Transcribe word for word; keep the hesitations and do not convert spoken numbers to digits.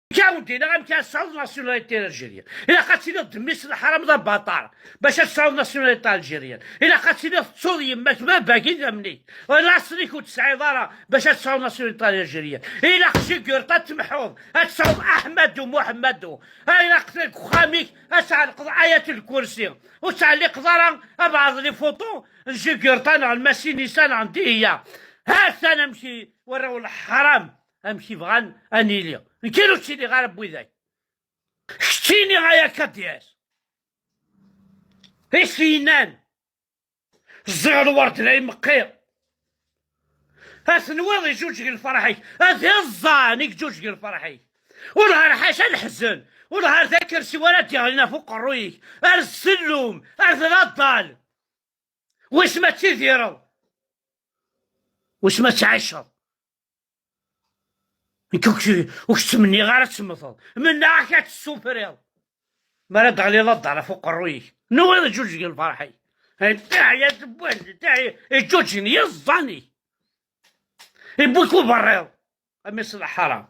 Nekk ad wen-d-iniɣ amek ad tesɛuḍ nationalité algérienne. Ilaq ad tiliḍ d mmi-s n lḥaram d abaṭar bac ad tesɛuḍ nationalité algérienne. Ilaq ad tiliḍ tettuḍ yemma-k d baba-k d idammen-ik. Laṣel-ik ur tesɛiḍ ara bac ad tesɛuḍ nationalité algérienne. Ilaq Jugurṭa ad temḥuḍ, ad tesɛuḍ Aḥmadu Muḥemmadu. Ilaq deg uxxam-ik ad tɛelqeḍ Ayat Lkursi. Ur tettɛelliqeḍ ara abeɛḍ les photos n Jugurṭa neɣ n Massinissa neɣ n Dihiya. Ha-t-an amek i warraw n leḥram amek i bɣan ad nili. Nekk ur ttiliɣ ara n widak. Keččini ay akadyas i s-yennan: "Ẓẓiɣ lwerd la imeqqi." Ad tenwiḍ iǧuǧeg lferḥ-ik, ad iẓẓan i iǧuǧeg lferḥ-ik. Ur har ḥaca leḥzen, ur har takersi wala d-yeɣlin ɣef uqerruy-ik, ar ssellum, ar tlaḍal. Wis ma ttidireḍ, wis ma ttɛiceḍ. Nekk ur k-, ur k-ttmenniɣ ara ad temmteḍ. Mennaɣ-ak ad tessufriḍ. Mi ara d-teɣliḍ aḍar ɣef uqerruy-ik, nwiḍ ǧuǧgen lferḥ-ik. Teɛya tewwalt, teɛya, ǧuǧgen yiẓẓan-ik. Iwwi-k uberriḍ, a mmi-s n lḥaram.